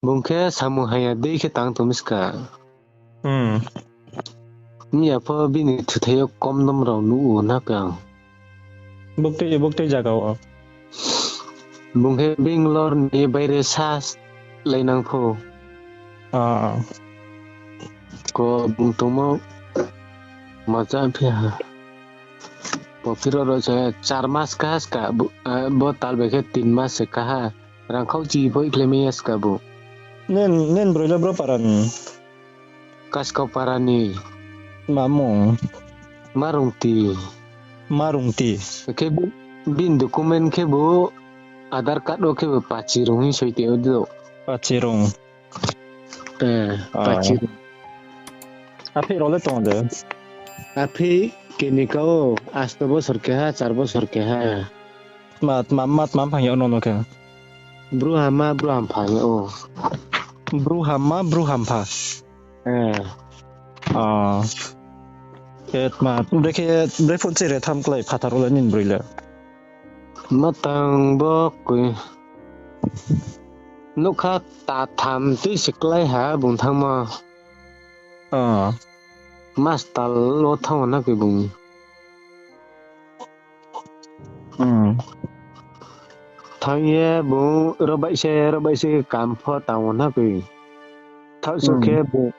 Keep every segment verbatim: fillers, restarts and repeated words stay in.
Bung khe samung haya dei khe tang tong mi ska. Hmm. Miya pho bini thuthai yo kondom rao nuh ou na khe ang. Buktui, buktui zaga wo. Bung khe Bangalore ni baire sa lainang pho. Ah. Ko bung tongmo macha phi ha. Bo phiro ro se char mas kaha ska bo, eh, bo tal bai khe tin mas se kaha. Rang khauchi pho ikhlai mai ya ska bo. Nen, nen broi le bro para ni? Kaskau para ni. Ma mung? Marungti. Marungti. Khe bi-, bini document khe bo Aadhaar card wo khe bo Pachirung hing soi tong ou do. Pachirung. Eh, ah. Pachirung. Aphi rao le tong de? Aphi keni ka o, asto bosor keha, char bosor keha. Tma, tma, tma, tma phang ya o nono khe? Bru hama, bru hampha ya o. Bru hama, bru hampha. Eh. Ah. Khe tma, brekhe, brephuh chire tham klai phathar wo le nini broi le? Matang bo koi. Nougkha ta tham tui se klái ha bung thanngmo. Ah. Mas tal wo thanng ou na koi bung. Hmm. Thanng ye bung robai se, robai se kam pho tang ou na koi. Thaoh so khe bung,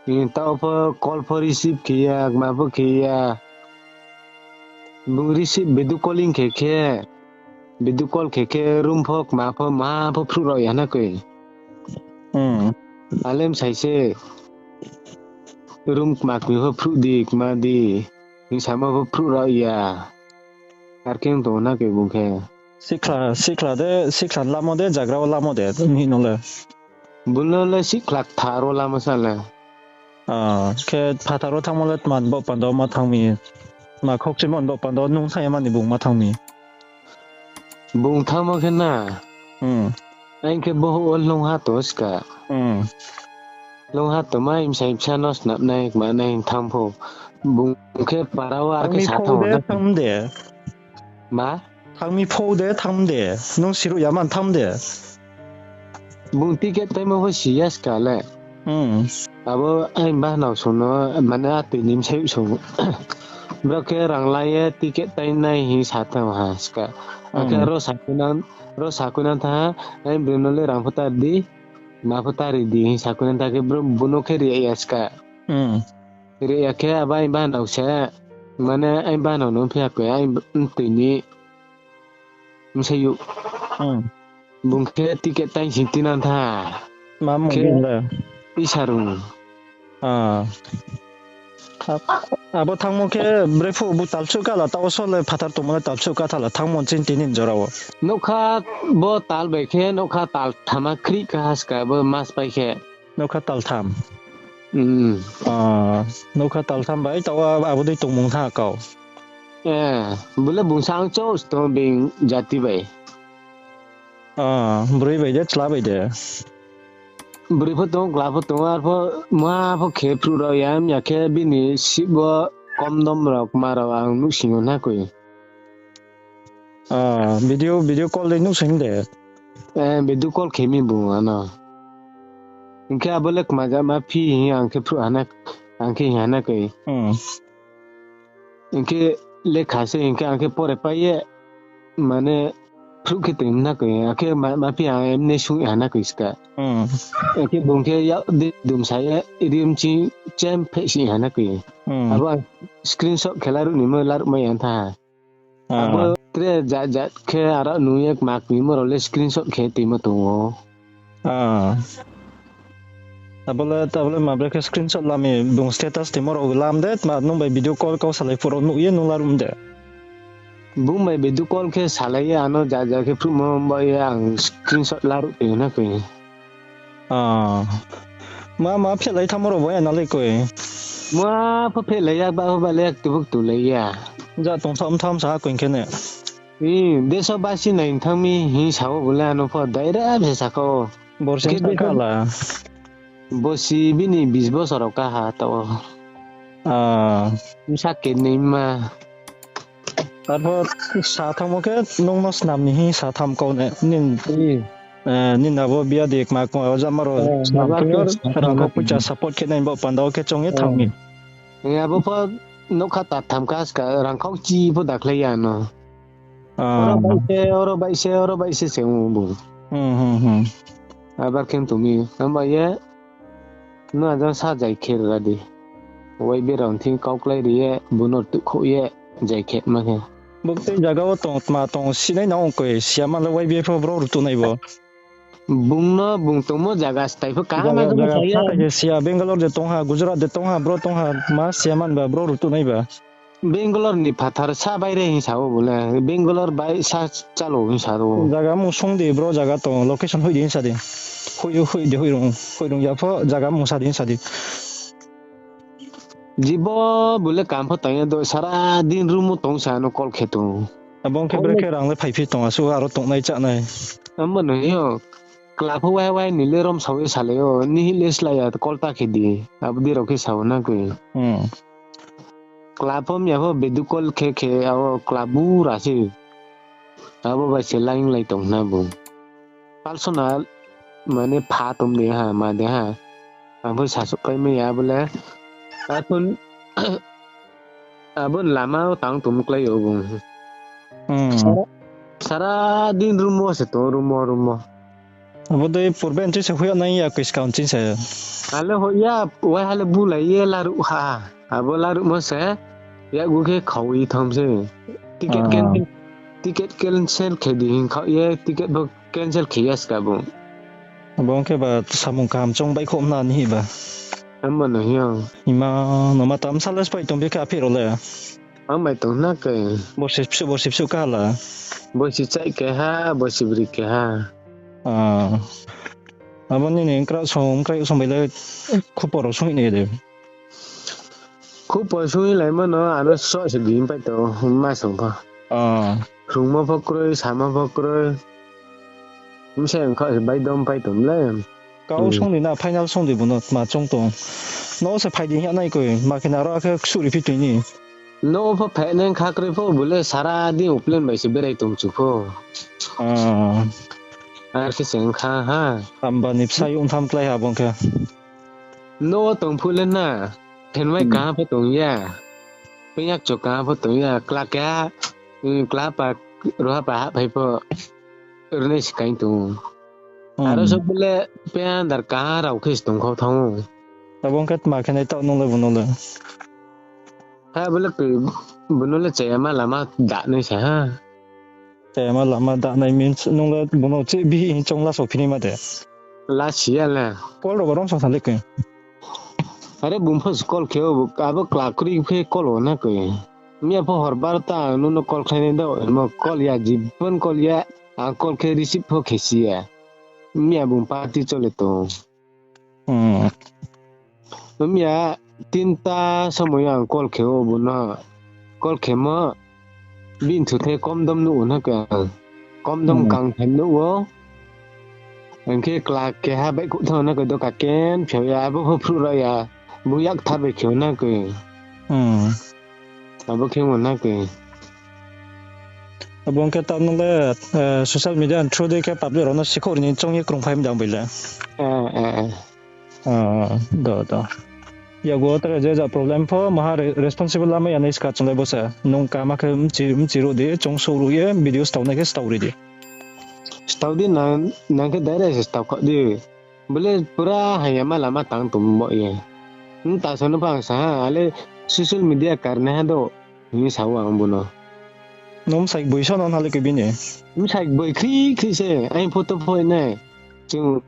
eh, taoh pho call pho receive khe ya, kma pho khe ya. Bung receive video calling khe khe, video call khe khe room pho kma pho ma pho phruh rao ya na koi. Hmm. Alem sai se room kma kmi pho phruh di, kma di. Hing samo pho phruh rao ya. Ar khe tong na koi bung khe. Sikhla, sikhla de, sikhla lamo de, jagra wo lamo de, hing no le. Bung no le sikhla kthar wo lamo sa le. Ah, khe phathar wo thanngmo le tma bo panda wo ma thanng mi? Tma khokchimo bo panda wo nung thanng ya mani bung ma thanng mi? Bung thanngmo khe na? Hmm. Ang khe bohouh wo lungha tong ska. Hmm. Lungha tongmai bsai bsa no snamnai kmanai thanng pho. Bung khe para wo ar khe sa thanng de, thanng de. Ma? Thanng mi pho de, thanng de. Nung siruh ya man thanng de. Bung ticket taimo pho si ya ska le. Hmm. Abo aini bahanao song no, mane atoi ni bsayouh song. Brao khe rang la ye ticket tainai hing sa thanng ha ska. Akhe ro sa kuinang, ro sa kuinang thanng ha, aini broi no le rang pho ta ri di, ma pho ta ri di hing sa kuinang thanng khe bro, bung no khe ri ya ska. Hmm. Ri ya khe abo aini bahanao se, mane aini bahanao no phi ya koi, aini mtoi ni bsayouh. Hmm. Bung khe ticket taing sing tinang tha. Ma mung khe bini le? Isarung. Ah. Abo thanngmo khe brephuh bu talsuh ka la, taoh so le phathar tongmo le talsuh ka tha la, thanngmo chini tini jora wo. Nougkha bo tal bai khe, nougkha tal thama khrih ka ha ska bo mas pai khe. Nougkha tal tham. Hmm. Ah, nougkha tal tham bai, taoh abo dei tongmung tha kau. Eh, bule bung sa ang chouh tong bini jati bai. Ah, broi bai de, chla bai de. Broi pho tong, chla pho tong, arpho ma pho khe phruh rao ya, mya khe bini sip wo kondom rao, kma rao ang nuhsing yo na koi. Ah, video, video call dei nuhsing de. Eh, video call khe mi bung ano. Hing khe abo le kma jama phi hing ang khe phruh ha na, ang khe hing ha na koi. Hmm. Hing khe lekha se hing khe ang khe pore pai ye, mane phruh khe tong na koi, ang khe ma, ma phi ang emne sung ha na koi ska. Hmm. Hing khe bung khe yak di dum sa ye, rim chi chem phe si ha na koi. Hmm. Abo ang screenshot khe laruh ni mo laruh mai yang tha. Ah. Abo tre jat jat khe aro nung ye kma kmimo rao le screenshot khe timo tong ou. Ah. Abo le, abo le ma bre khe screenshot lami bung status timo rao lam de, tma nung bai video call kau salai phuh rao nuh ye nung laruh de. Bung bai video call khe salai ye ano jat jat khe phruhmo bai ye ang screenshot laruh tong na koi. Ah. Ma, ma phelai thanngmo rao bo ya na le koi. Ma pho phelai ya, ba pho ba le yak tubuk tu lai ya. Ja tong tham tham sa koi khe ne. Hmm, deso basi nai thanng mi hing sa ou bo le ano pho direct se sa kha ou. Borsi khe sa kha la. Bosi bini bis bosor rao kaha taoh ou. Ah. Bsa kenai ma. Arpho sa thanngmo khe nung no snam ni hing sa tham kau ne, nini. Hmm. Eh, nini abo biya de kma kma o jama rao, eh, rangkhau poicha support khe nai bo panda wo khe choung ye thanng mi. Eh, abo pho nougkha ta tham kha ska rangkhau chi pho dakhlai ya no. Ah. Oro bai se, oro bai se, oro bai se se ong bung. Hmm, hmm, hmm. Abar khe tong mi. Amba ye, no ajang sa jai khe ra di. Y B rao thing kau klái ri ye, bung no tukhouh ye, jai khe ma khe. Bo tei zaga wo tong, tma tong, sinai nang ong koi, siya man le Y B F o bro rutu nai bo. Bung no, bung tongmo zaga stai pho kaham zaga, ma zaga sa ya. Sa khe siya, Bangalore de tong ha, Gujarat de tong ha, bro tong ha, ma siya man ba, bro rutu nai ba. Bangalore ni phathar sa bai re hing sa o bung le, Bangalore bai sa chalo hing sa o. Zaga mung sung di, bro zaga tong, location hoih di hing sa di. Hoih, hoih di, hoih rung, hoih rung ya pho, zaga mung sa di hing sa di. Jibo bung le kam pho tang ya do, sara din room wo tong sa no call khe tong. Abo ong khe brekhe rang le phaiphi tong, asuh aro tongnai chánai. Amo no hing yo, kla pho wai wai ni le rom sao ye salai o, nihi le slái ya call ta khe di, abo dei rao khe sao na koi. Hmm. Kla pho mya pho video call khe khe, abo kla bura se. Abo bai se laing lai tong na bung. Personal, mane pha tom de ha, ma de ha. Ang pho sasuh pai mai ya abo le. Akhon, abo ni lama wo tang tom klái o bung. Hmm. Sara, sara din room wo se tong, room wo, room wo. Abo dei purbe nching se hoih ya nai ya koi skang ching se. Ale hoih ya, wai ha le bulai ye laruh ha. Abo laruhmo se, yakgu khe khau ye tham se. Ticket cancel, ticket cancel khe di hing khaoh ye, ticket bo cancel khe ya ska bung. Abo ong khe ba samung kaham choung baihkhouh na nihi ba. Amo no hing yo. Ima, no ma tam sales pai tong bi khe aphi rao le. Ang bai tong na koi. Borsi bsuh, borsi bsuh kaha la. Borsi chai keha, borsi bri keha. Ah. Abo nini ongkra song, ongkra song bai le khupor rao sung nai de. Khupor sung laimo no ano sroh se gim pai tong, ma song pho. Ah. Sungmo pho kroi, samo pho kroi. Bsa ongkha se bai dom pai tong le. Kau sung di na, final sung di bung no tma choung tong. No se phai di hing ya nai koi, ma khe na ro akhe ksuh ri phi tui ni. No pho phai nai kha kroi pho, bung le sara din open bai se berai tong chu pho. Ah. Ar khe se ongkha ha. Hamba ni bsa ong tham klái ha bung khe. No tong phuh le na, thenmai kaha pho tong ya. Pengyak cho kaha pho tong ya, kla keha, kla pa, roha pa hahphai pho. Rnai se kaing tong. Aro so bung le pe andar kaha rao khe se tong khau thanng ou. Abo ong khe tma khe nai taoh nung le bung no le. Ha, bung le koi, bung no le chayama lama dahnai sa ha. Chayama lama dahnai means nung le bung no chih bihih hing choung la so phinai ma de. La si ya le. Call rao ba rom sa sa le koi. Are bung pho se call khe o, abo kla kroi khe call o na koi. Miya pho hor barta nung no call khlainai do, mo call ya, jibon call ya, ang call khe receive pho khe si ya. Miya bung party chole tong. Miya tinta somoi ang call khe o bung no. Call khemo, bini thuthe komdom nuh o na koi. Komdom kangtham nuh o. Ang khe kla keha baihkhouh thanng na koi, doka ken phai ya, abo pho phruh ra ya. Bung yakthar bai khe o na koi. Abo khe ong na koi. Abo ong khe taoh nung le, social media ni through dei khe public rao no sikhouh ri ni choung ye krungphai mdang bai le. Do, do. Yakgu tre je ja problem pho maha responsible lamai ya nai ska chung le bo se. Nung kama khe mchi, mchi ruh di, chung souh ruh ye, video stao nai khe stao ri di. Stao di nang, nang khe direct se stao khaoh di. Bo le pura hamyama lama tang tongmo ye. Nta so no pho ang sa ha, ale social media karnaiha do, hing sa o ang bung no. Nung bsai boi so no na le khe bini. Bsai boi khri khri se, aini photo pho hoih nai. Chung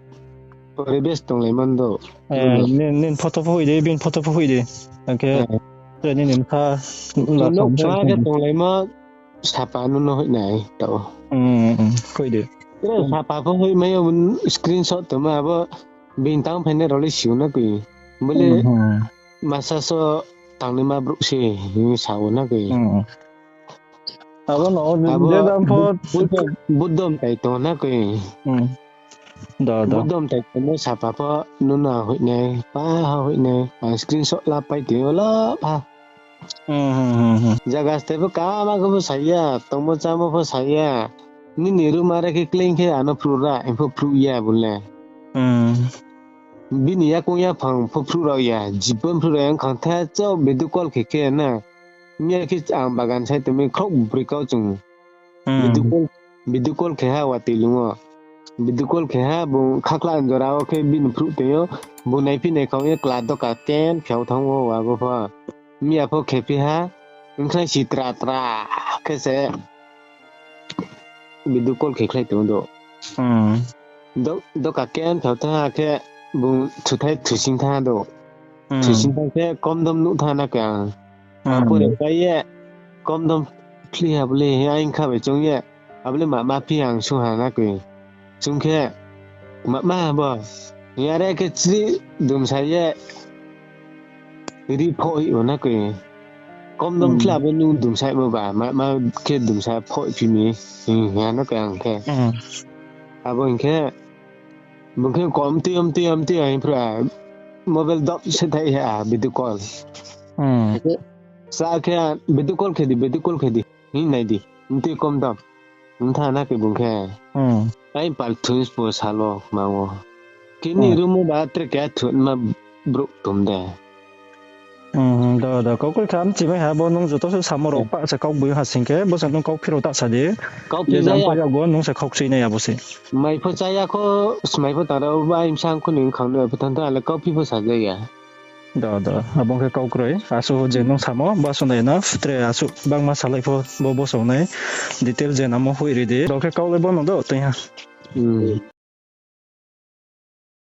poribesh tonglaimo do. Nini photo pho hoih di, bini photo pho hoih di. Akhe, nini mkha la chung khe tonglaimo sapa no no hoih nai tao. Hoih di. Tre sapa pho hoih mai o, screenshot tongma abo bini tang phainai rao le si o na koi. Bo le masa so tangnaima brouh se, hing sa o na koi. Abo no, je dam pho, Buddho mtai tong na koi. Buddho mtai tongmo sapa pho, nung no ang hoih nai, pa ha hoih nai, ang screenshot la pai tong o la pha. Zaga stai pho kama khe pho sa ya, tongmo chámo pho sa ya. Nini room are khe kleing khe ano phruh ra, hing pho phruh ya bo le. Hmm. Bini yakoung yaphang pho phruh rao ya, jibon phruh rao ya, ong khang the chao video call khe khe na. Miya khe ang bagan sai tongmi khrouh broi kau chung. Hmm. Video call, video call khe ha watoi lung o. Video call khe ha, bung khakhla jora wo khe bini phruh tong yo, bung naiphi nai khang ye kla doka ken khe thanng o, abo pho. Miya pho khe phi ha, ongkhlai si tra tra khe se video call khe khlai tong do. Hmm. Do-, doka ken khe thanng ha khe bung thuthai thusing thanng do. Hmm. Thusing thanng khe condom nuh thanng na khe ang. Ang Hmm. pore pai ye condom phli ha bole, aing kha bai chung ye. Abo le mama phi ang sung ha na khe. Chung khe, mama bo. Yare khe chri dumsa ye. Ri phoh hi o na khe. Condom Hmm. phla bo nung dumsa mo ba, mama khe dumsa phoh phi mi. Hing ha na khe ang khe. Hmm. Abo hing khe, bung khe kom ti om ti om ti ang phra mobile dop se thai ha video call. Hmm. Sa khe video call khe di, video call khe di. Hing nai di. Mtui condom. Mtha na khe bung khe. Hmm. Ai pal thuns po salo ma o. Kini Hmm. room o ba tre khe thun ma brouh tom de. Hmm, da, da, kau kroi kha mchi mai ha, bo nung joto se samo rao Hmm. pa se kau boi ha sing khe, bo se nung kau phiro ta sa di. Kau Je phi jang jaya. Pa ya bo nung se khaukchui nai ya bo se. Mai pho chaya kho, smai pho tang rao ba imsang kho ni khang no pho tang tang ale kau phi pho sa jaya. Da, da, abo khe kau kroi. Asuh je Hmm. nung samo, ba so nai na, tre asuh bangma salai pho, bo, bo so nai. Detail je namo hoih ri di. Bo khe kau le bo no do, tui ha. Hmm.